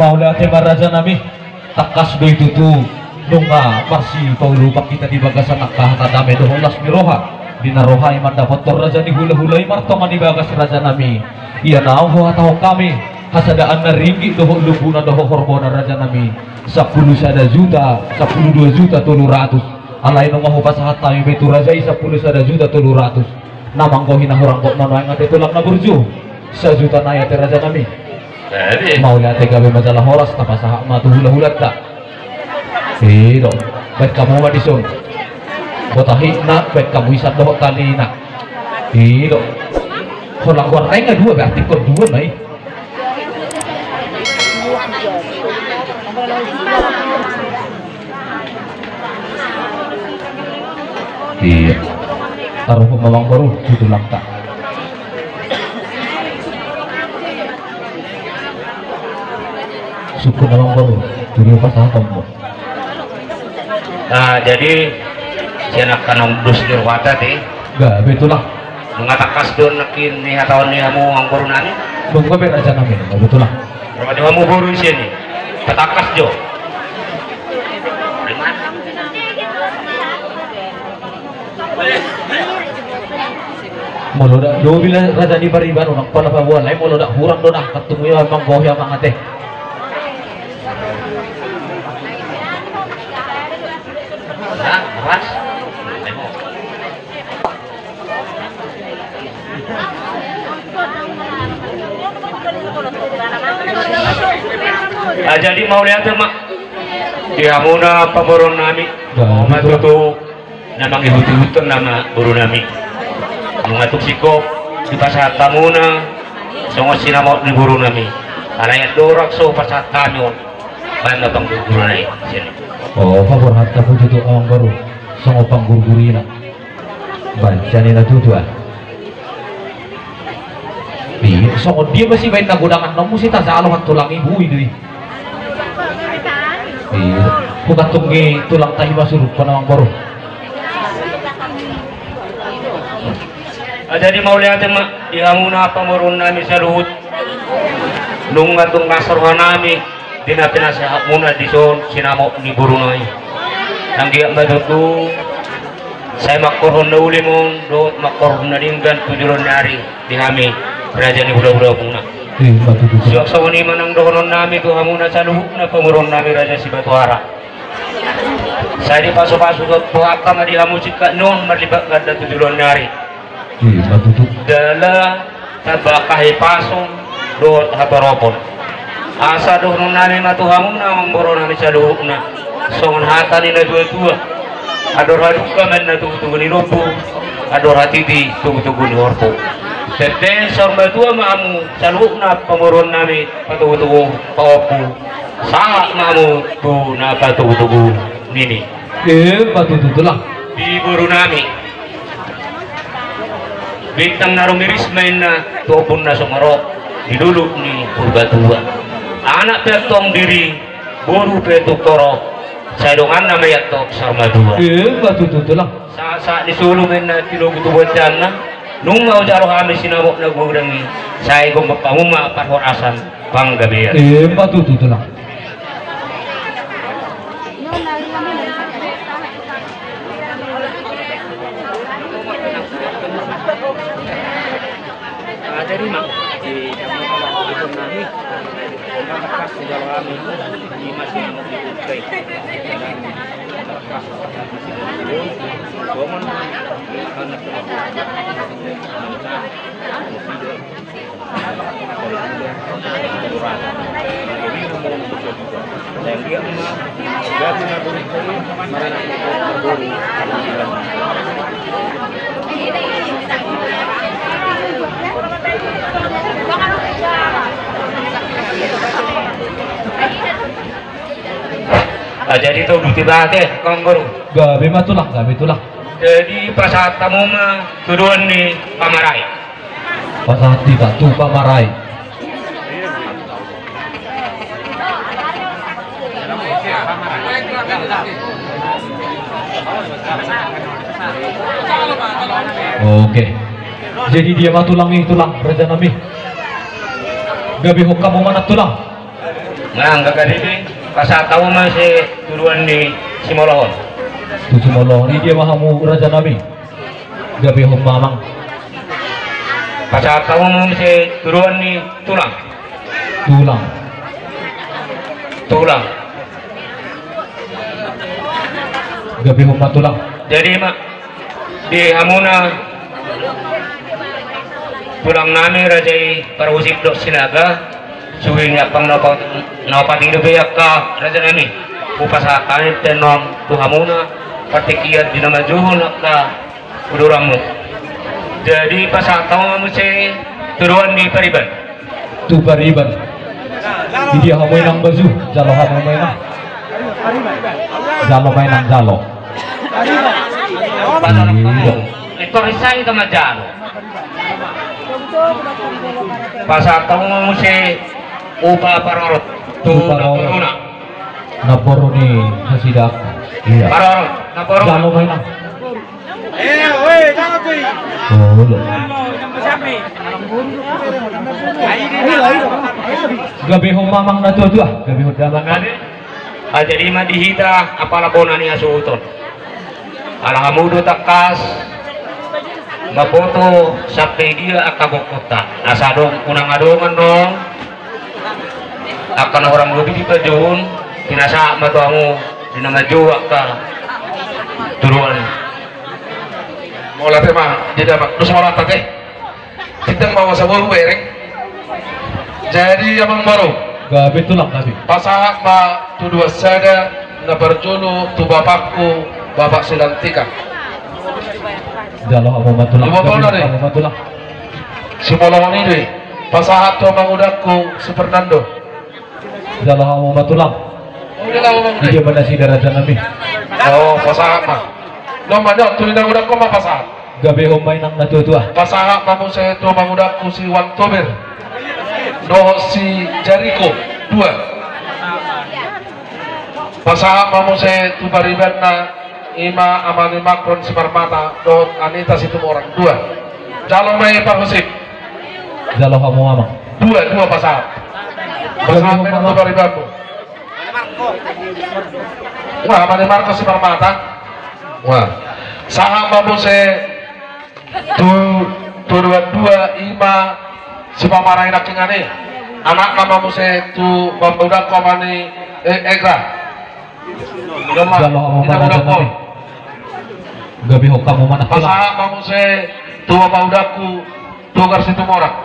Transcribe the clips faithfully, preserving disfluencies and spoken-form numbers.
Mauliate ma raja nami. Tangkas do i tutu, nunga marsipaulupan hita di bagasan angka hata dame dohot las ni roha, di na roha i mandapothon raja ni hulahula i martonga di bagas raja nami. Ia naung huhatahon hami, hasadaan na ringgit dohot lumbuna dohot horbona raja nami, sampulu sada juta, sampulu dua juta tolu ratus. Alai nunga hupasahat hami be tu raja i sampulu sada juta tolu ratus. Na manggohi na hurang gok ma nuaeng ate tulang na burju. Sajuta nai ate raja nami. Jadi. Mauliate, gabe ma jala horas, tapasahat ma tu hulahulanta. I do. Baen hamu ma dison. Botahina baen hamu isan dohot talina. I do. Holan goarna i nga dua, berarti ingkon dua ma i. Iya. Taruhon ma amangboru tu tulangta. Sungkun amangboru, tu dia pasahatonmu. Nah, jadi sian angka naung dos di rohanta te. Gabe tulang. Nunga tangkas do nangkin ni hataon ni hamu amangboru nami. Nunga be raja nami, gabe tulang. Ro ma jo hamu boru i sian i. Patangkas jo. Molo dak do bila raja ni pariban unang pola paboa, alai molo dak hurang do dah, katungu ia manggohi amang ate. Nah, pas. Ah, jadi mauliate ma di hamuna pamoruon nami. Bah, ma tutu. Tutu na mangihuthon nama boru nami. Nunga tung singkop dipasahat hamuna songon sinamot ni boru nami. Alai andorang so pasahat hami on, baen ma panggurgurina i sian i. Oh, paborhat hamu tutu amangboru songon panggurgurina. Baen sian i na tutu ah. Iya, songon dia ma sibaen na godangan na muse tajalo hatulang i, boi do i. Iya. Hupatungi tulang tahi ma suruhon amangboru. Ah, jadi mauliate ma di hamuna pamoruon nami saluhut. Nunga tung las roha nami di na pinasahatmuna dison sinamot ni boru nami. Nang giat ma tutu sai mangkorhon na uli ma on dohot mangkorhon na denggan tu joloan ni ari di hami raja ni hulahula muna. Iya, ma tutu. Suang songon i ma nang dohonon nami tu hamuna saluhutna pamoruon nami raja Sibatuara. Sai dipasupasu Tuhanta ma di hamu singkat ni on marlipat ganda tu joloan ni ari. Iya, ma tutu. Jala tamba hahipason dohot hatoropon. Asa dohonon nami ma tu hamuna amangboru nami saluhutna songon hata ni natuatua: Andor hadungka ma inna tugutugu ni lombu, andor hatiti tugutugu ni horbo. Tete saur matua ma hamu saluhutna pamoruon nami patugutugu pahompu, sahat ma hamu tu na patugutugu nimi. Emma tutu, tulang. Di boru nami, bintang na rumiris ma inna tu ombun na sumorop di dolok ni Purbatua. Anak pe antong diri, boru pe tung torop, sai donganna ma i antong saur matua. Emma tutu, tulang. Sahat-sahat ni solu ma inna tilobu tu bonteanna. Nunga hujalo hami sinamot na godang i, sai gombang hamu ma parhorasan panggabean. Emma tutu, tulang. Ah, jadi tau duti bate, amangboru. Gabe ma tulang, gabe tulang. Jadi pasahat hamu ma tuduhon ni pamarai. Pasahat hita tu pamarai. Oke. Jadi dia ma tulang i, tulang, raja nami. Gabe hok hamu ma na tulang. Nah, angka gadigi, pasahat hamu ma muse tuduan ni simolohon. Tu simolohon, i dia ma hamu raja nami. Gabe hamu ma amang. Pasahat hamu ma muse tuduan ni tulang. Tulang. Tulang. Gabe hamu ma tulang. Jadi ma, di hamuna tulang nami raja i Parhusip dohot Sinaga, suhi ni ampang na opat, na opat i dope angka raja nami. Hupasahat hami pe annon tu hamuna partingkian di na manjou angka uduranmu. Jadi pasahat hamu ma muse tuduan ni pariban. Tu pariban. Di dia hamu inang baju, jalo hamu ma inang. Jalo ma inang, jalo. Iya. Itu risai sama jalo. Pasahat hamu ma muse upa parorot. Tu upa parorot. Namboru ni hasidak. Iya. Parorot, namboru. Jalo ma inang. Oh, lo. Gabe hamu ma amang na tua-tua, gabe hamu damang. Ah, jadi ma di hita apala bona ni hasuhuton. Ala hamu do tangkas mamboto sampe dia angka gokhonta. Asa adong unang adong annon angka na hurang lobi di pajohon, pinasahat ma tu hamu di na manjou angka tuduan. Mauliate ma di damang, dos ma rohanta te. Sintang ma wasa boru bereng. Jadi amang boru. Gabe tulang gabe. Pasahat ma tuduan sada na parjolo tu bapakku, Bapak Silantika. Jalo hamu ma tulang. Jalo hamu ma tulang. Simolohon i do i. Pasahat tu amangudangku si Fernando. Jalo hamu ma tulang. Di dia ma nasida raja nami. Oh, pasahat ma. Nunga ma, nunga tu inangudangku ma pasahat. Gabe hamu ma inang na tua-tua. Pasahat ma muse tu amangudangku si Wantober dohot si Jariko, dua. Pasahat ma muse tu paribanna, i ma ama ni Makron Siparmata dohot Anita Situmorang, dua. Jalo ma i Parhusip. Jalo hamu amang. Dua, dua pasahat. Pasahat ma inang tu paribanmu. Wah, ama ni Markus Siparmata. Wah. Sahat ma muse tu, tu dua-dua i ma si Pamarai nangkiningan i. Anakna ma muse tu bapakudangku ama ni, eh, Egra. Jalo hamu ma inangudangku. Gabe hamu ma na. Pasahat ma muse tu bapakudangku Togar Situmorang.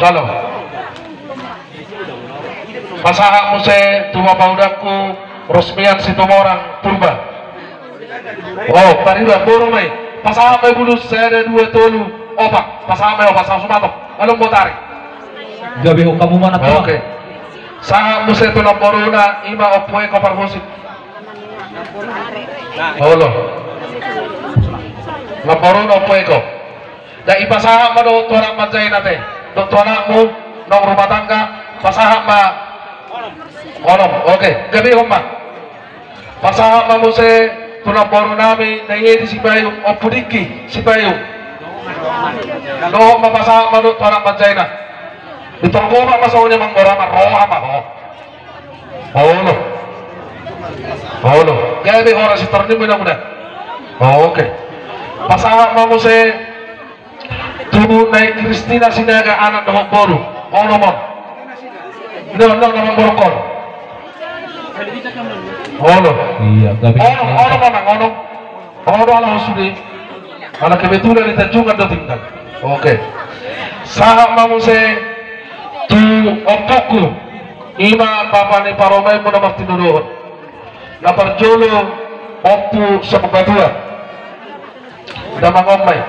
Jalo. Pasahat muse tu bapakudangku Rosmian Situmorang, Purba. Oh, pariban boru ma i. Pasahat ma i bulus, sada, dua, tolu, opat. Pasahat ma i opat, sahat sumatok. Along botari. Gabe hamu ma na. Oke. Sahat muse tu namboruna, i ma Ompu Eko Parhusip. Olo. Namboruna Ompu Eko. Dang, i pasahat ma dohot tu anak manjaena te. Dohot tu anakmu, naung rumah tangga, pasahat ma. Onom, oke, gabe hamu ma. Pasahat ma muse tu namboru nami na i di Sipayung, Ompu Diki Sipayung. Dohot ma pasahat ma dohot tu anak manjaena. Di tonggo ma songon i manggora ma roha ma ho. Olo. Olo. Gabe horas sitorni mudah-mudahan. Oke. Pasahat ma muse tu na i Kristina Sinaga anak dohot boru. Olo mon. Ino, ino, na mangborok on. Olo. Iya, gabe. Olo, olo, olo. Olo, olo, sude. Ala kebetulan di Tanjungan do tinggal. Oke. Sahat ma muse tu ompungku. I ma bapa ni parumaenmu na martinodohon. Na parjolo Ompu Sombatua. Damang on ma i.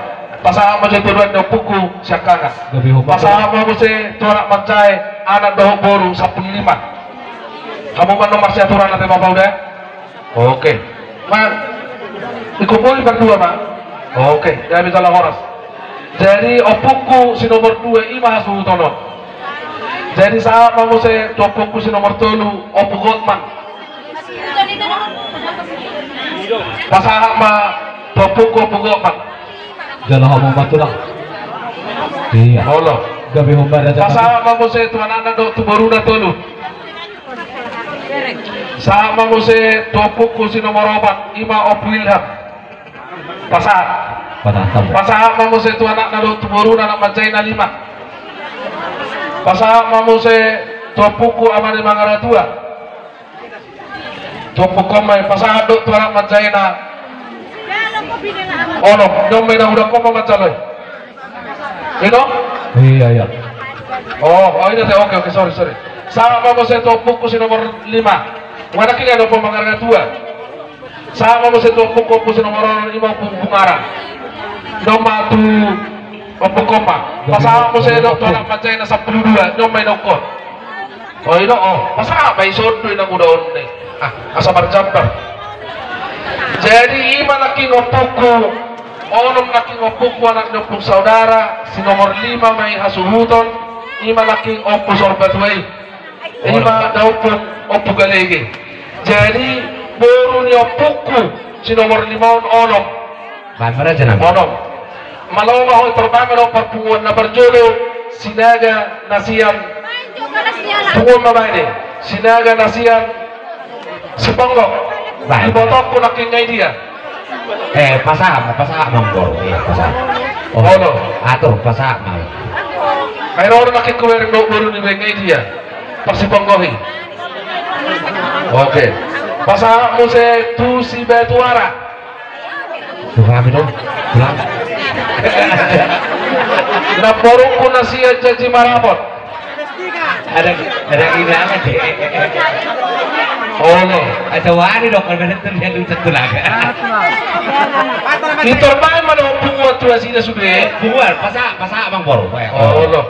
Pasahat ma muse tu dua ni ompungku siangkangan. Gabe hamu ma. Pasahat ma muse tu anak manjae, anak dohot boru sampulu lima. Hamu ma annon marsiaturan ate bapa uda. Oke. Ma, ingkon boi pardua ma. Oke, gabe jala horas. Jadi ompungku si nomor dua i ma hasuhuton on. Jadi sahat ma muse tu ompungku si nomor tolu, Ompu Hotman. Pasahat ma tu ompungku, Ompu Hotman. Jala hamu ma tulang. Iya. Olo. Gabe hamu ma raja. Pasahat ma muse tu anakna dohot tu boruna tolu. Sahat ma muse tu ompungku si nomor opat, ima Ompu Ilham. Pasahat. Pasahat. Pasahat ma muse tu anakna dohot tu boruna, anak manjae na lima. Pasahat ma muse tu ompungku ama ni Mangaratua. Tu ompungkon ma i, pasahat do tu anak manjae na onom. Nion ma i na hudangkon ma manjalo i. Ino? Iya, iya. Oh, oh, ino te. Oke, oke, sorry, sorry. Sahat ma muse tu ompungku si nomor lima. Mana kira do Ompu Mangaratua? Sahat ma muse tu ompungku, ompu si nomor onom, ima Ompu Bungaran. Nion ma tu ompungkon ma. Pasahat muse do tu anak manjae na sampulu dua, nion ma i na ungkot. Oh, ino, oh, pasahat ma i, songon i na muda on ni. Ah, asa marjambar. Jadi, ima nangkin ompungku, onom nangkin ompungku, anak ni ompung saudara, si nomor lima ma i hasuhuton, ima nangkin Ompu Sorbatua i. Ima da ompung, Ompu Galege. Jadi, boru ni ompungku, si nomor lima on, onom. Baen ma raja nami. Onom. Malo ma ho, tor baen ma dohot parpunguan na parjolo, Sinaga na sian. Punguan ma baen i. Sinaga na sian Siponggo. Baen. Ibotongku nangkin nga i dia. Eh, pasahat ma, pasahat ma, Amangboru. Iya, pasahat. Oh. Olo. Atur, pasahat ma. Ai ro nangkin hubereng dohot boru ni baen, nga i dia. Parsiponggo i. Oke. Pasahat muse tu si Batuara. Tu hami do. Tulang. Namborungku na sian Janji Marapot. Ada, ada gimana sih? Olo. Ada wani dong, kalau bener tuh dia lucu tulang. Tor baen ma dohot punguan tu nasida sude. Punguan, pasahat, pasahat, Amangboru. Olo.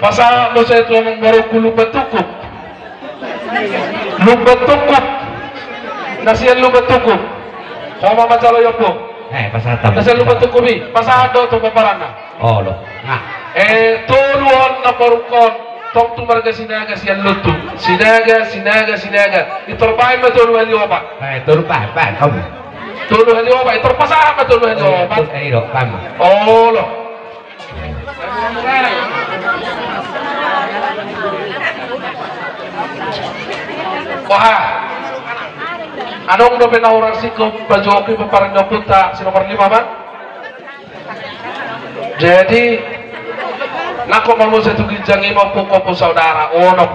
Pasahat muse tu amangborungku Lumban Tungkup. Lumban Tungkup. Na sian Lumban Tungkup. Ho ma manjalo i, Ompung. Eh, pasahat ma. Na sian Lumban Tungkup i. Pasahat do tu pomparanna. Olo. Nah. Eh, tolu on namborungkon. Tong tu marga Sinaga sian Lontung. Sinaga, Sinaga, Sinaga. Itor baen ma tolu hali opat. Eh, tolu baen, baen, tolu. Tolu hali opat, itor pasahat ma tolu hali opat. Eh, tolu, eh, do, baen ma. Olo. Wah. Adong dope na hurang singkop pajoki pomparan ni ompunta si nomor lima, Bang. Jadi, nangkok ma muse tu ginjang i, Ompung, ompung saudara, onom.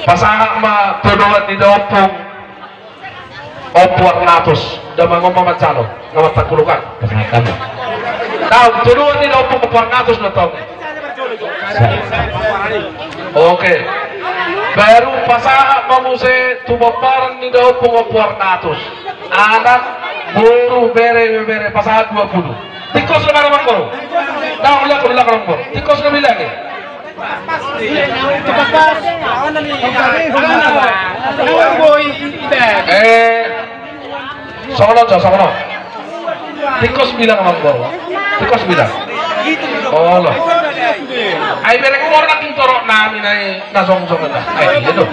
Pasahat ma todoan ni da ompung. Ompu Arnatus, damang on ma manjalo, na martangkulukan. Pasahat ma. Tahu, todoan ni da ompung Ompu Arnatus do tahu. Sa- Oke. Baru pasahat ma muse tu pomparan ni da ompung Ompu Arnatus. Anak, boru, bere, bebere, pasahat dua puluh. Tingkos do, Amangboru. Tahu, ulang, ulang, Amangboru. Tingkos do bilang i. Eh, songon on, songon on. Tingkos bilang, Amangboru. Tingkos bilang. Olo. Ai bereng umur na tingtorok nami na i, na songon, songon na. Ai, iya do.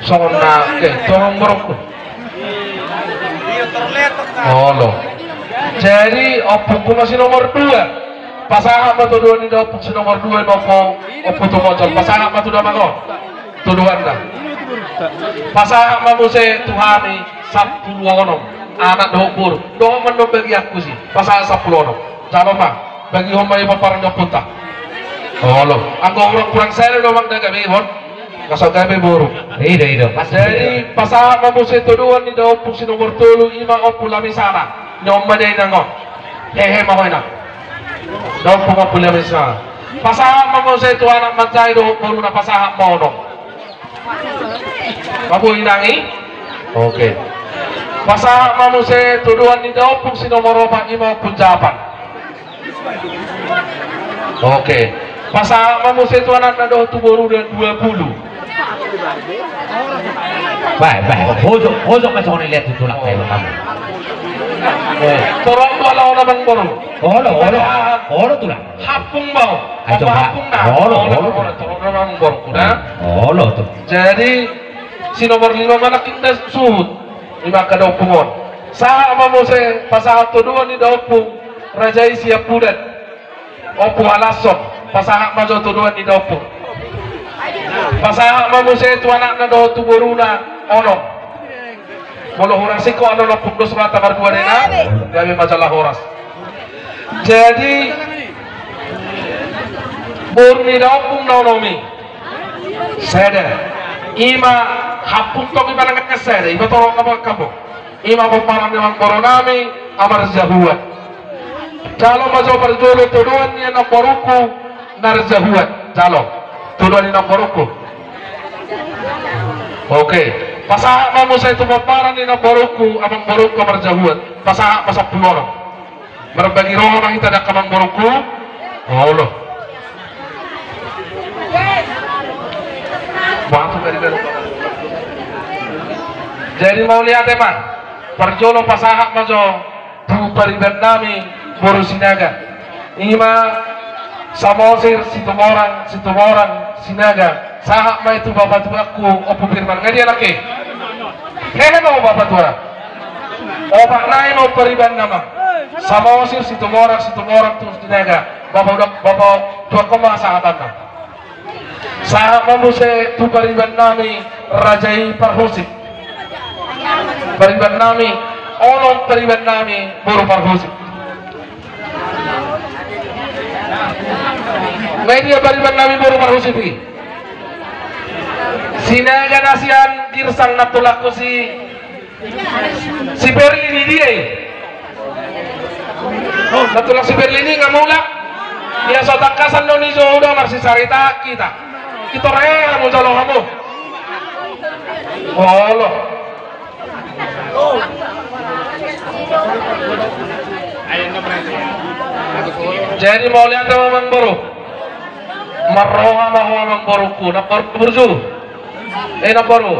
Songon na, eh, songon borokku. Olo. Jadi, ompungku ma si nomor dua. Pasahat ma todoan ni da ompung si nomor dua, Ompu, Ompu Tumojol. Pasahat ma tu damang on. Todoanna. Pasahat ma muse tu hami sampulu onom. Anak dohot boru. Dohot ma annon bagianku si. Pasahat sampulu onom. Jalo ma. Bagihon ma i pomparan ni ompunta. Olo. Anggo hurang, hurang sada do, Amang, da gabehon. Masa gabe boru. Ido, ido. Pas. Jadi, pasahat ma muse todoan ni da ompung si nomor tolu, ima Ompu Lamisana. Nion ma dia inang on. Hehe ma ho inang. Da ompung Ompu Lamisana. Pasahat ma muse tu anak manjae dohot boruna, pasahat ma onom. Maboi inang i? Oke. Pasahat ma muse todoan ni da ompung si nomor opat, ima Ompu Japan. Oke. Pasahat ma muse tu anakna dohot tu boruna dua puluh. Bae, bae. Hojok, hojok ma songon i, lihat tu tulang, bae, kamu. Eh, torop do ala on, Amangboru. Olo, olo. Olo, tulang. Hampung ma ho. Ayo, coba. Hampung na. Olo, olo, olo, olo, tulang. Torop do, Amangboru, na. Olo, tu. Jadi, si nomor lima ma nangkin da suhut. Ima angka da ompung on. Sahat ma muse, pasahat todoan ni da ompung. Raja i Siampudan. Ompu Halasson, pasahat ma jo todoan ni da ompung. Pasahat ma muse tu anakna dohot tu boruna, Onom. Molo hurang singkop, Onom, Onom pung dos ma tabar dua dena. Gabe ma jala horas. Jadi boru ni daompung na onom i, sada. Ima hampung tong, ima na sada, ima torop na pangkabo. Ima pomparan ni amangboru nami, Amarjahuan. Jalo ma jo parjolo todoan ni amangborungku, Narjahuan. Jalo todoan ni amangborungku. Oke. Pasahat ma muse tu pomparan ni amangborungku, amangborungku Amarjahuan. Pasahat ma sampulu onom. Marbagi roha ma hita, dang amangborungku. Olo. Jadi mauliate ma. Parjolo pasahat ma jo tu pariban nami boru Sinaga. Ima Samosir, Situmorang, Situmorang, Sinaga. Sahat ma i tu bapatuangku Ompu Firman. Nga dia nangkin? Hehe ma bapatuang. Opat nai ma pariban nama. Samosir, Situmorang, Situmorang tu Sinaga. Bapa uda, bapa tuangku ma sahatanna. Sahat ma muse tu pariban nami raja i Parhusip. Pariban nami, Onom pariban nami boru Parhusip. Nga dia pariban nami boru Parhusip i? Sinaga na sian Girsang, na tulangku si, si Berlin i, dia i. Na tulang si Berlin i nga mulak. Ia so tangkasan do ni jo uda marsisarita hita. Ito re hamu jalo hamu. Olo. Jadi mauliate ma amangboru. Marroha ma ho amangborungku, namboru burju. Eh, namboru.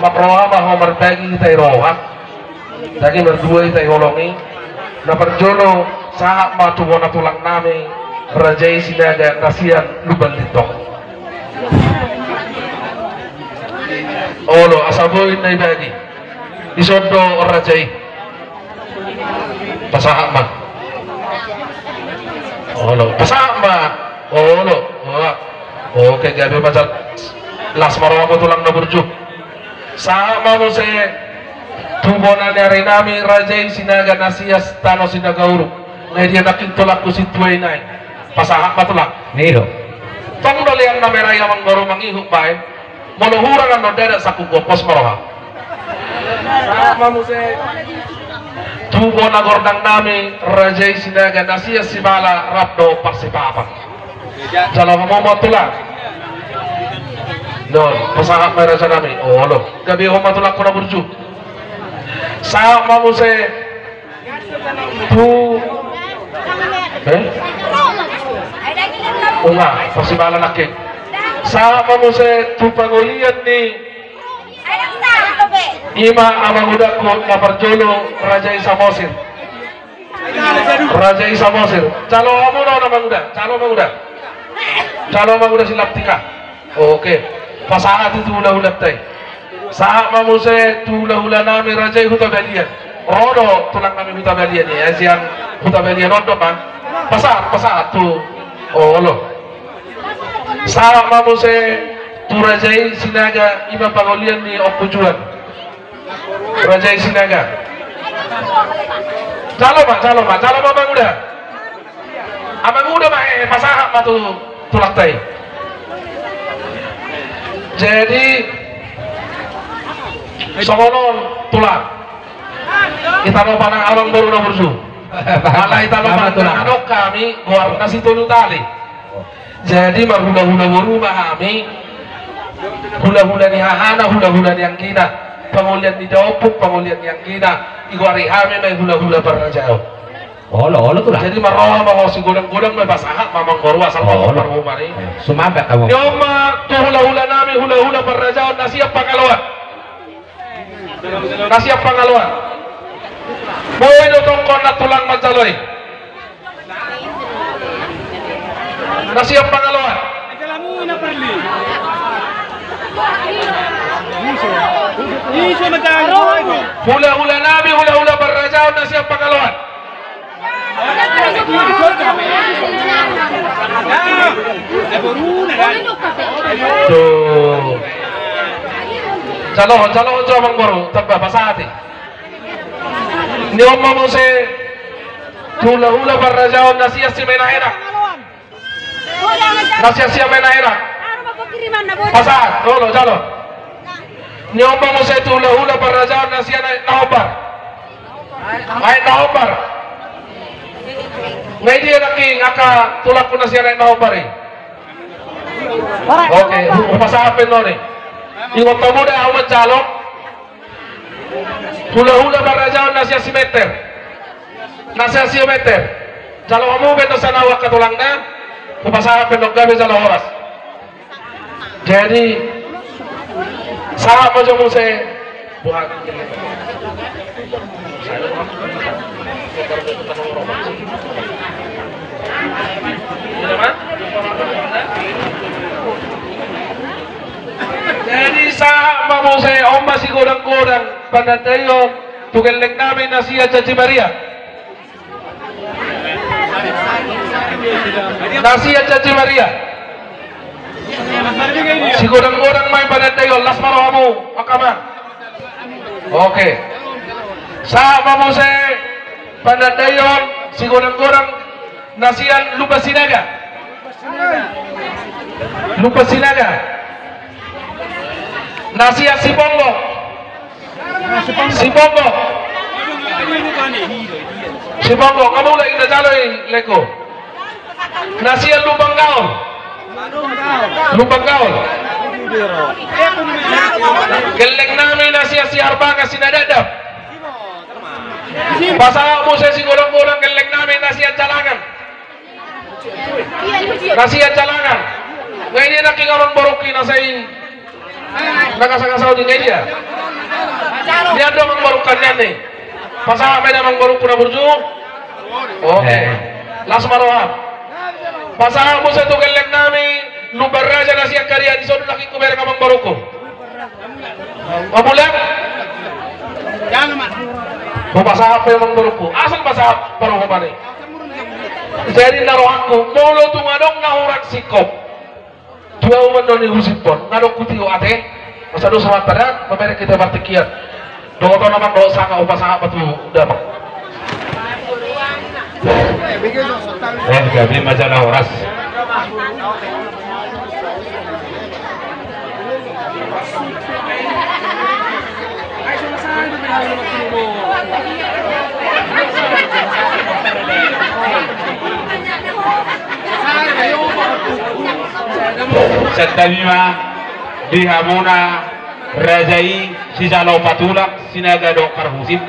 Marroha ma ho, marbagi hita i roha. Dagi mardua hita i holong i. Na parjolo sahat ma tu bona tulang nami raja i Sinaga na sian Lumban Lintong. Olo, asa boi na ibagi. Dison do raja i. Pasahat ma. Olo, pasahat ma. Olo. Oke, gabe ma jala. Las ma rohamu tulang na burju. Sahat ma muse tu bona ni ari nami raja i Sinaga na sian tano Sinaga Uruk. Nga dia nangkin tulangku si Tuai nai? Pasahat ma tulang. Tong do lean na merai amangboru mangihut baen. Molo hurang annon dadak sangkut gompos ma roha. Sahat ma muse tu bona gordang nami raja i Sinaga na sian Sibala rap dohot Parsipapa. Jalo hamu ma tulang. Non pasahat ma raja nami. Olo, gabe ho ma tulangku na burju. Sahat ma muse tu, eh? Unga, Parsibala nangkin. Sahat ma muse tu pangolian ni, ima amangudangku na parjolo raja i Samosir. Raja i Samosir. Jalo hamu non amanguda, jalo amanguda. Jalo amanguda si Laptika. Oke. Pasahat i tu hulahulanta i. Sahat ma muse tu hulahula nami raja i Hutabalian. Ro do tulang nami Hutabalian i, eh, sian Hutabalian on do ma. Pasahat, pasahat tu. Olo. Sahat ma muse tu raja i Sinaga, ima pangolian ni Ompu Juan. Raja i Sinaga. Jalo ma, jalo ma, jalo ma amanguda. Amanguda ma, eh, pasahat ma tu tulangta i. Jadi songon on tulang. Hita do panang amangboru na burju. Ala hita do panang tulang, adong hami goarna si Tolu Tali. Jadi marhulahula boru ma hami, hulahula ni hahana, hulahula ni anggina, pangolian ni daompung, pangolian ni anggina, digoari hami ma i hulahula parrajaon. Olo, olo tulang. Jadi marroha ma ho, sigodang-godang ma i pasahat ma amangboru, asal ma ho parhomar i. Sumambat hamu. Di on ma tu hulahula nami, hulahula parrajaon na sian Pangaloan. Na sian Pangaloan. Boi do tongkon na tulang manjalo i. Na sian Pangaloan. Hulahula nami, hulahula parrajaon na sian Pangaloan. Tuh. Jalo, jalo, jalo, Amangboru, tamba pasahat i. Ni on ma muse tu hulahula parrajaon na sian Simenaenak. Na sian Simenaenak. Pasahat, olo, jalo. Ni on ma muse tu hulahula parrajaon na sian Aek Nahombar. Aek Nahombar. Nga i dia nangkin angka tulangku na sian Aek Nahombar i. Oke, hupasahat pe on i. Ingot hamu da, ahu manjalo. Hulahula parrajaon na sian Simenter. Na sian Simenter. Jalo hamu pe on sian ahu angka tulangna. Hupasahat pe on, gabe jala horas. Jadi, sahat ma jo muse. Jadi, sahat ma muse, on ma sigodang-godang panandaion tu gelleng nami na sian Janji Maria. Na sian Janji Maria. Sigodang-godang ma i panandaion, las ma rohamu, angka amang. Oke. Sahat ma muse panandaion, sigodang-godang na sian Lumban Sinaga. Lumban Sinaga. Na sian Siponggok. Siponggok. Siponggok, nga mulak i, na jalo i, lengku. Na sian Lumban Gaol. Lumban Gaol. Gelleng nami na sian Siharbangan, Sinadadap. Pasahat muse sigodang-godang gelleng nami na sian Jalangan. Na sian Jalangan. Nga i dia nangkin amangborungki na sai na gasa-gasa on i, nga i dia. Nian do amangborungkon nian i. Pasahat ma i da amangborungku na burju. Oke. Eh. Las ma roham. Pasahat muse tu gelleng nami Lumban Raja na sian Kariadi, dison nangkin hubereng amangborungku. Nga mulak. Hupasahat pe amangborungku. Asal pasahat parumaen i. Jadi na rohangku, molo tung adong na hurang singkop, tu ahu ma on i husiphon, nga adong hutio ate. Masa do somat padan, mamereng hita partingkian. Dohot on amang, dohot sanga, hupasahat ma tu damang. Eh, gabe ma jala horas. Santabi ma di hamuna raja i, sijalo patulang, Sinaga dohot parhusip.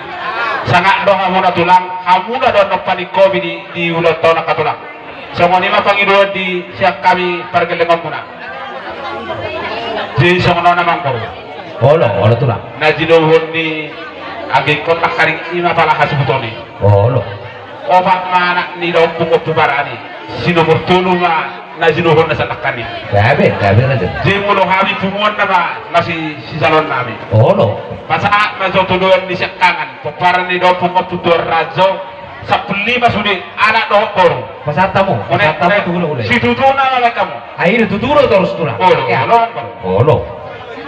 Sangap do hamuna tulang, hamuna do annon paningkomi di, di ulaonta on angka tulang. Songon i ma pangidoan di sian hami pargellengonmuna. Jadi songon on amangboru. Olo, olo tulang. Na jinuhon ni agengkon nangkaning i ma pala hasuhuton i. Olo. Opat ma anak ni da ompung Ompu Parani. Si nomor tolu ma na jinuhon na sian nangkaning. Gabe, gabe raja. Jadi molo hami punguan nama na si, sijaloon nami. Olo. Pasahat ma jo tu doan ni siangkangan. Pomparan ni da ompung Ompu Tuan Rajo. Sampulu lima sude, anak dohot boru. Pasahat hamu, pasahat hamu tu hulahula i. Situtu na lalek hamu. Ai, tutu do torus tulang. Olo, olo. Olo.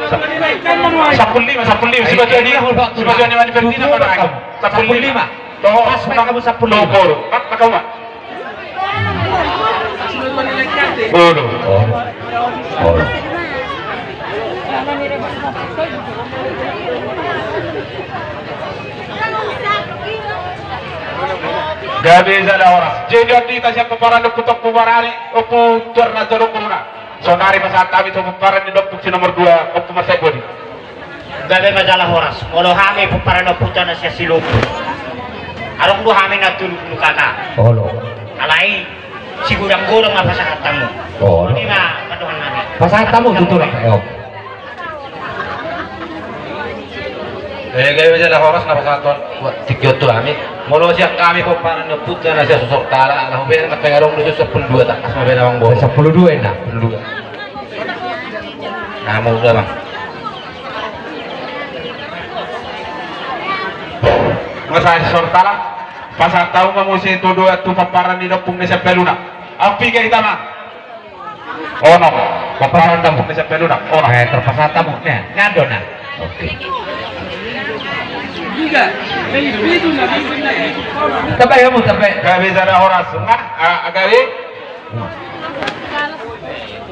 Sampulu lima, sampulu lima. Ai, sibatua ni, ai, sibatua ni Mani Ferdinand. Sampulu lima. Dohot, pas ma hamu sampulu lima. Dohot boru. Pat, pat hamu ma. Olo. Olo. Olo. Gabe jala horas. Jadi on di hita sian pomparan ni Ompu Tuan Ompu Parani, Ompu Tuan Raja do boruna. Saonari pasahat hami tu pomparan ni da ompung si nomor dua, Ompu Marsai Bodi. Gabe ma jala horas. Molo hami pomparan ni ompunta na sian Silombu. Adong do hami na tolu pulu kaka. Olo. Alai sigodang-godang ma pasahat hamu. Olo. Songon i ma pandohan nami. Pasahat hamu tu tulang. Eh, gabe ma jala horas na pasahathon tingki on tu hami. Molo sian hami pomparan ni ompunta na sian Sosortala, ala hubereng na pe adong do sampulu dua, tangkas ma baen amangboru. Sampulu dua inna. Sampulu dua. Nah, molo da, Bang. Masa Sosortala? Pasahat hamu ma muse todoan tu pomparan ni da Ompung na sian Paluna. Ahu piga hita ma. Onom. Pomparan ni da Ompung na sian Paluna. Onom. Eh, terpasahat hamu. Nah, nando na. Oke. Tabe hamu, tabe. Gabe jala horas. Nga, ah, gabe.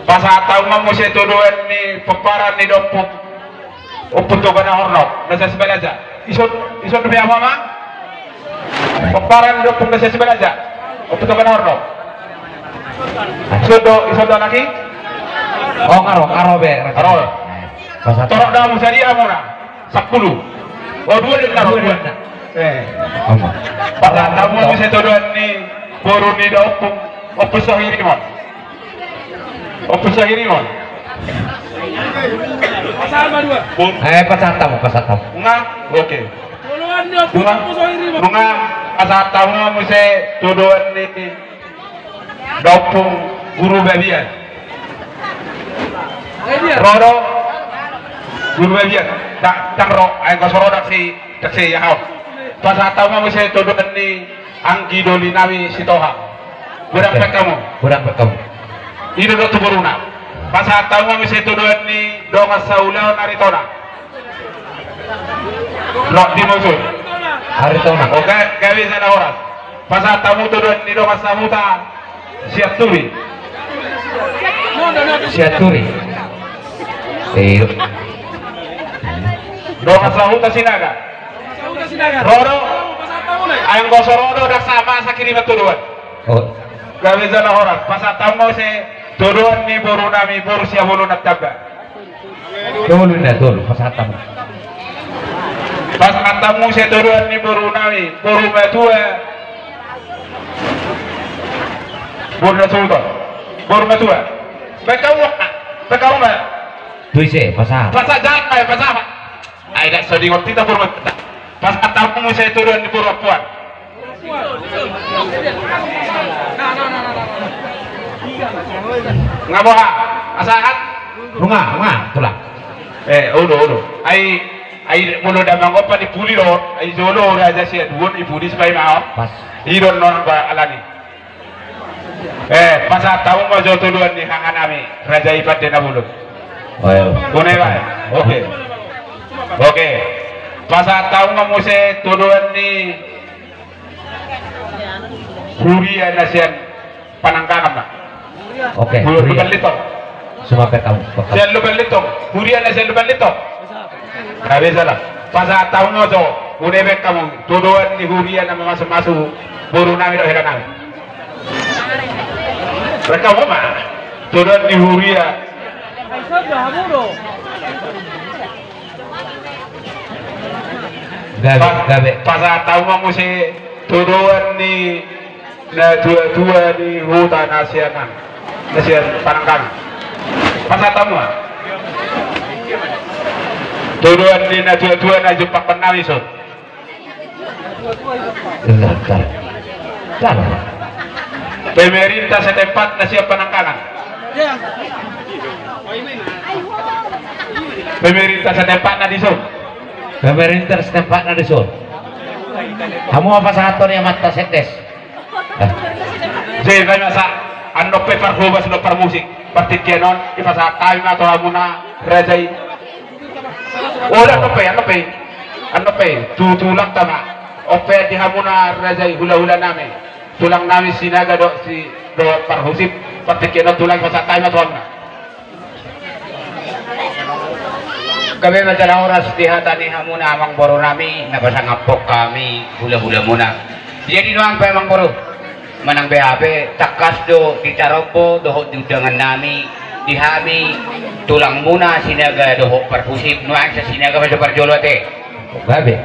Pasahat hamu ma muse todoan ni pomparan ni da Ompung. Ompung Toga na Hornop, na sian Sibalaja. Ison, ison dope hamu ma? Pomparan ni da Ompung na sian Sibalaja. Ompung Toga na Hornop. Ison do, ison do alani? Oh, karo, karo be. Karo. Pasahat. Torop do hamu, sadia hamuna? Sampulu. Oh, dua do na, dua do na. Eh. Pasahat hamu ma muse todoan ni boru ni da Ompung, Ompung Sohirimon. Ompung Sohirimon. Eh, pasahat hamu, pasahat hamu. Nunga, oke. Nunga, nunga, pasahat hamu ma muse todoan ni da Ompung Guru Babian. Ro do, Guru Babian. Ndang, ndang ro, ai anggo so ro ndang si, ndang si, ya, hau. Pasahat hamu ma muse todoan ni anggi doli nami Sitohang. Godang pe hamu. Godang pe hamu. I do dohot tu boruna. Pasahat hamu ma muse todoan ni dongan saulaon Aritonang. Ro di musu. Aritonang. Oke, gabe jala horas. Pasahat hamu todoan ni dongan sahuta Sianturi. Sianturi. Iyo. Dongan sahuta Sinaga. Ro do. Ai anggo so ro do ndang sahat ma sakiriman todoan. Oh. Gabe jala horas. Pasahat hamu ma muse todoan ni boru nami, boru Siabolon Antamba. Tolu na, tolu, pasahat hamu. Pasahat hamu muse todoan ni boru nami, boru matua. Boru na suhuton. Boru matua. Baen hamu, baen hamu ma. Tu ise, pasahat. Pasahat, jangan, eh, pasahat. Ai ndang so diingot hita boru matua. Pasahat hamu muse todoan ni boru ampuan. Nga boha? Pasahat? Nunga, nunga, tulang. Eh, olo, olo. Ai, ai molo damang on pe di pudi do, ai jolo raja Siaduon, i pudi sipai ma on. Pas. I do annon ba alani. Eh, pasahat hamu ma jo todoan ni haha nami, raja i pande na bolon. Oh, iya. Bone ba? Oke. Oke. Pasahat hamu ma muse todoan ni huria na sian Panangkangan ma. Oke, huria. Lumban Lintong. Sumampe hamu. Sian Lumban Lintong. Huria na sian Lumban Lintong. Gabe jala. Pasahat hamu ma jo. Bone baen hamu. Todoan ni huria na mamasumasu boru nami dohot hela nami. Baen hamu ma. Todoan ni huria. Gabe, gabe. Pasahat hamu ma muse todoan ni natuatua ni huta na sian an, na sian Panangkangan. Pasahat hamu ma. Todoan ni natuatua na jumpang hami son. Pemerintah setempat na sian Panangkangan. Pemerintah setempat na dison. Pemerintah setempat na dison. Hamu ma pasahathon i amanta Sendes. Jadi, masa annon pe parhobas dohot parmusik, partingkian on, dipasahat hami ma tu hamuna raja i. Oh, annon pe, annon pe. Annon pe, tu tulangta ma. On pe di hamuna raja i, hulahula nami. Tulang nami Sinaga dohot si, dohot parhusip, partingkian on tulang, pasahat hami ma tu hamuna. Gabe ma jala horas di hata ni hamuna amangboru nami, na pasangaphon hami hulahulamuna. Jadi nuaeng pe amangboru, manang beha pe, tangkas do di tarombo dohot di undangan nami, di hami tulangmuna Sinaga dohot parhusip, nuaeng sian Sinaga ma jo parjolo ate. Gabe.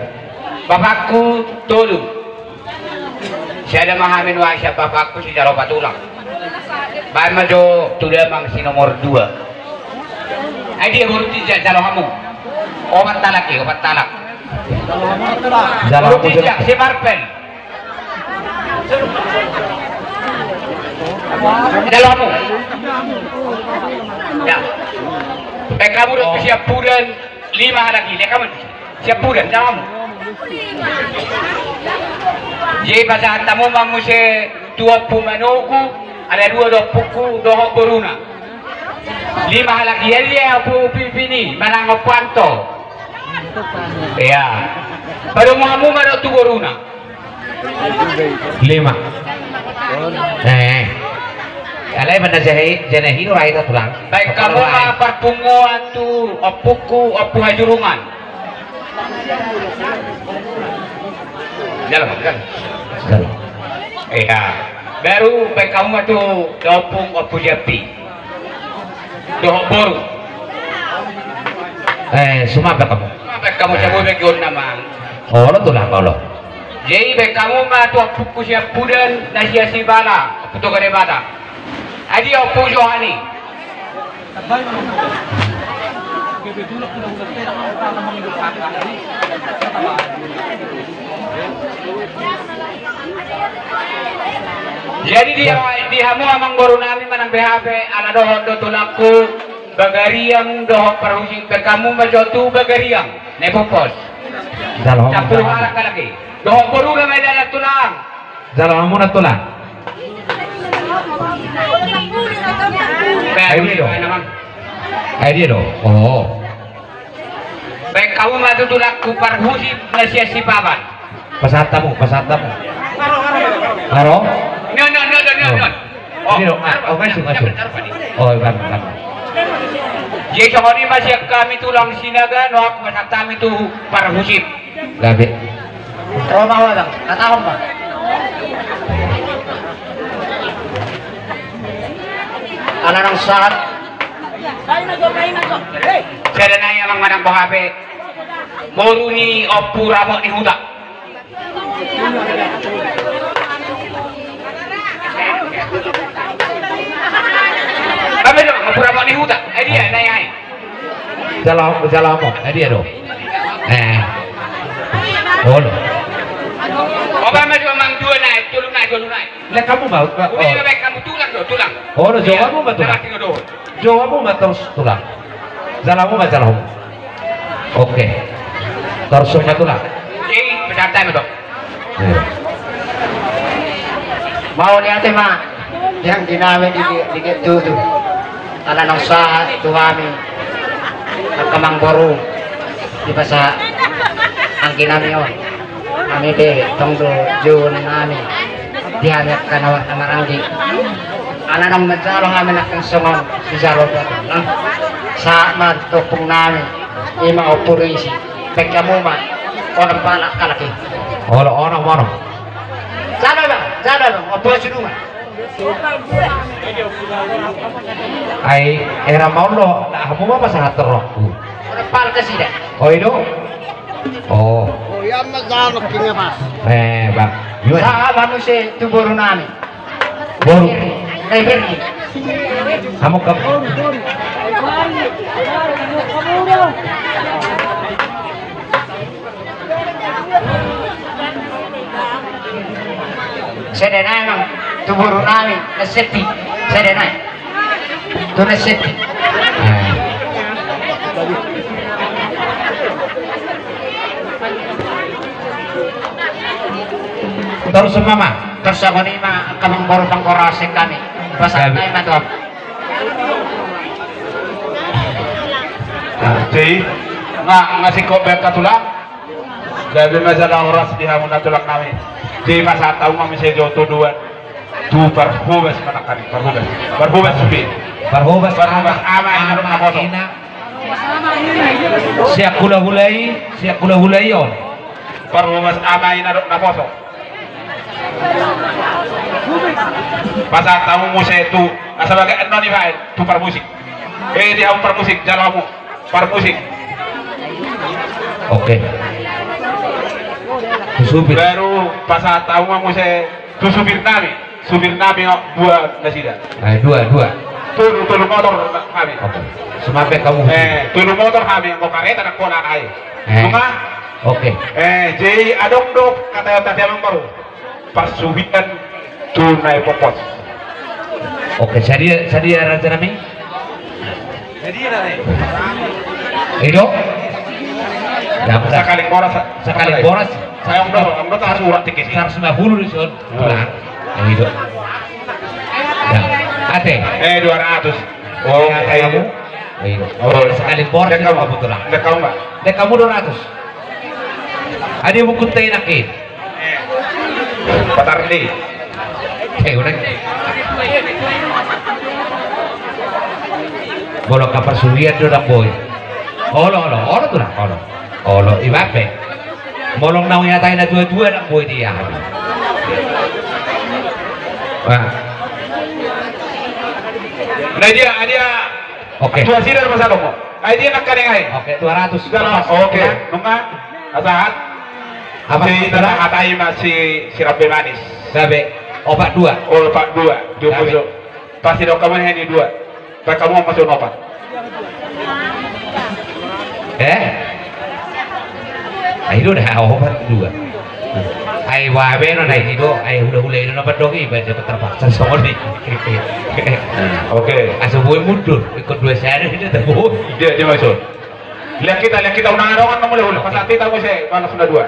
Bapakku tolu. Sada ma hami nuaeng sian bapakku, sijalo patulang. Baen ma jo tu damang si nomor dua. Ai dia boru ti, jalo hamu. Opat halak i, opat halak. Jalo hamu, boru ti, jalo. Si Marpen. Jalo hamu. Ya. Baen hamu dohot tu siampudan, lima halak i, baen hamu. Siampudan, jalo hamu. Jadi pasahat hamu ma muse tu Ompu Manogu, ala dua do ompungku dohot boruna. Lima halak i, jadi dia Ompu Pipini manang Ompu Anto. Ia, padomu hamu ma dohot tu boruna. Lima. Eh. Alai mana jana, jana hino rai ta tulang. Baen hamu ma parpunguan tu ompungku, Ompu Hajurungan. Jalan, jalan. Jalan. Ia. Baru baen hamu ma tu ompung, Ompu Jampi. Dohot boru. Eh, sumampe hamu. Sumampe hamu, eh. Sabo bagion nama. Olo tulang, olo. Jadi baen hamu ma tu ompungku siampudan na sian Sibala, Ompu Toga Debata. Adi Ompu Johani. Jadi di, di hamu amangboru nami manang beha pe, ala dohot do tulangku Bagariang dohot parhusip, baen hamu ma jo tu Bagariang, na i popos. Jalo hamu. Sampulu halak halak i. Dohot boruna ma i dalan tulang. Jalo hamu na tulang. Ai dia do. Ai dia do. Oh. Baen hamu ma tu tulangku parhusip na sian Sipaban. Pasahat hamu, pasahat hamu. Aro? Non, non, non, non, non. Oh. Ini do, ah, oh, masuk, masuk. Oh, iban, iban. Jadi songon i ma sian hami tulang Sinaga, nuaeng pasahat hami tu parhusip. Gabe. Ro ma ho, Bang. Katakan, Bang. Ala naung sahat. Sada nai amang manang boha pe. Boru ni Ompu Ramot ni Huta. Apa itu Ompu Ramot ni Huta? Eh, dia, nai, nai. Jalo, jalo hamu, eh, dia do. Eh. Olo. Apa ma jo amang, dua nai, tolu nai, tolu nai. Lek hamu ma, oh. Udah, baen hamu tulang do, tulang. Olo, jawab hamu ma tulang. Tulang, tulang do. Jawab hamu ma torus tulang. Jalo hamu ma, jalo hamu. Oke. Torus ma tulang. Jadi, pesantai ma do. Iya. Mauliate ma. Yang dinawe di, di, di tutu. Ala naung sahat tu hami. Angka amangboru. Dipasahat anggi nami on. Hami pe tong do jou ni nami. Di hami angka na marhaha maranggi. Ala naung manjalo hami nangkin songon sijalo tulang. Sahat ma tu ompung nami. Ima Ompu Risi. Baen hamu ma. Onom halak halak i. Olo, onom, onom. Jalo, Bang. Jalo, Bang. Ompu Hajurungan. Ai, era ma on do, hamu ma pasahat rohangku. Ora pal kasida. Oh, i do? Oh. Oh, ia ma jalo kinga pas. Eh, Bang. Sahat ma muse tu boru nami. Boru. Eh, Berdi. Hamu kam. Sada nai, Bang, tu boru nami, na sepi. Sada nai. Tu na sepi. Torus ma, Bang. Torus songon i ma, angka amangboru panghorhon sian hami. Pasahat nai ma tu. Jadi, nga, nga singkop baen angka tulang. Gabe ma jala horas di hamu na tulang nami. Jadi pasahat hamu ma muse jo tu dua. Tu parhobas manang hami, parhobas. Parhobas supi. Parhobas, parhobas ama, ama ina dohot naposo. Sian hulahula i, sian hulahula i on. Parhobas ama ina dohot naposo. Pasahat hamu muse tu, asa baga annon i baen, tu parmusik. Eh, di hamu parmusik, jalo hamu. Parmusik. Oke. Tu supir. Baru pasahat hamu ma muse tu supir nami. Supir nami dua nasida. Eh, dua, dua. Tolu, tolu motor nami. Oke. Sumampe hamu. Eh, tolu motor nami, anggo kareta na pola nai. Eh. Cuma. Oke. Eh, jadi adong do hata-hata sian amang boru. Parsuhian tu na i popos. Oke, sadia, sadia raja nami. I do? Dapat. Sakali boras. Sakali boras. Saya udah, udah tahu surat tiket. Seratus lima puluh dison. Tulang. Yang itu. Ate. Eh, dua ratus. Oh, ate, kamu. Iya. Oh, sakali boras. Dek kamu, Pak. Dek kamu dua ratus. Adi buku teh enak, eh. Patarli. Eh, udah. Bolok ka parsulian do, dang boi. Olo, olo, olo, tulang, olo. Olo, ibabe. Molo naung dihatai na tua-tua, dang boi dia. Nah. Nah, dia, dia. Oke. Tua sidar masa dong. Nah, dia nak kadeng ai. Oke, dua ratus. Sudah, oke. Nunga, asahat. Apa? Hatai ma si, si Rambe Manis. Gabe. Opat dua. Oh, opat dua. Dua puluh. Pasti dong kamu ini dua. Baen hamu ma son opat. Eh? Ai do da opat dua. Ai babe no na i do, ai hula-hula i do na pandok i, baen dapat terpaksa songon i. Oke. Asa boi mundur, ikut dua seri i do, boi. Dia, dia masuk. Lihat kita, lihat kita undangan dongan nomor hula-hula. Pas hati tamu saya, balas sudah dua.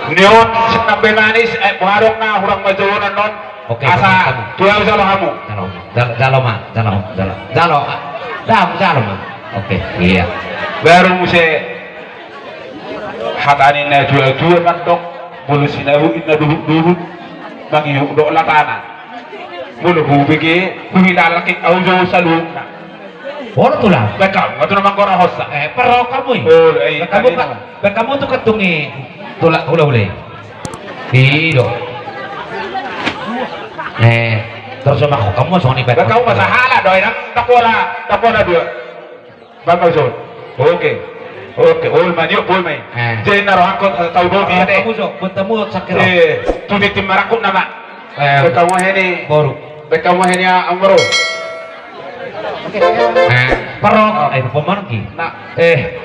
Nion, si Rambe Manis, eh, boha adong na hurang manjouhon on. Oke, asa, oke, oke. Tulang jalo hamu. Jalo, jalo, jalo ma, jalo, jalo. Jalo, ah, jalo, jalo ma. Oke, iya. Baru muse hata ni na tua-tua mandok, molo sinabui na duhut-duhut, mangihut do latana. Molo hubege, huhilala ke au jo saluhutna. Olo tulang. Baen hamu, nga tu na manggora hosa. Eh, perro hamu i. Oh, eh, baen hamu tadi ka-, nama. Baen hamu tu kantung i. Tulang, hula-hula i. I do. Eh, terus sama kok hamu songon i baen. Baen hamu masa hala do, nang tapola, tapola dua. Bang Maison. Oke. Oke, ol ma niok bol mai. Eh. Jadi na rohangkon, eh, tau domi ate. Kamu so, buat temu sakiro. Eh, tu titim marangkup nama. Eh, baen hamu heni. Boru. Baen hamu heni, ah, amro. Eh, perro. Eh, pemanki. Nah. Eh.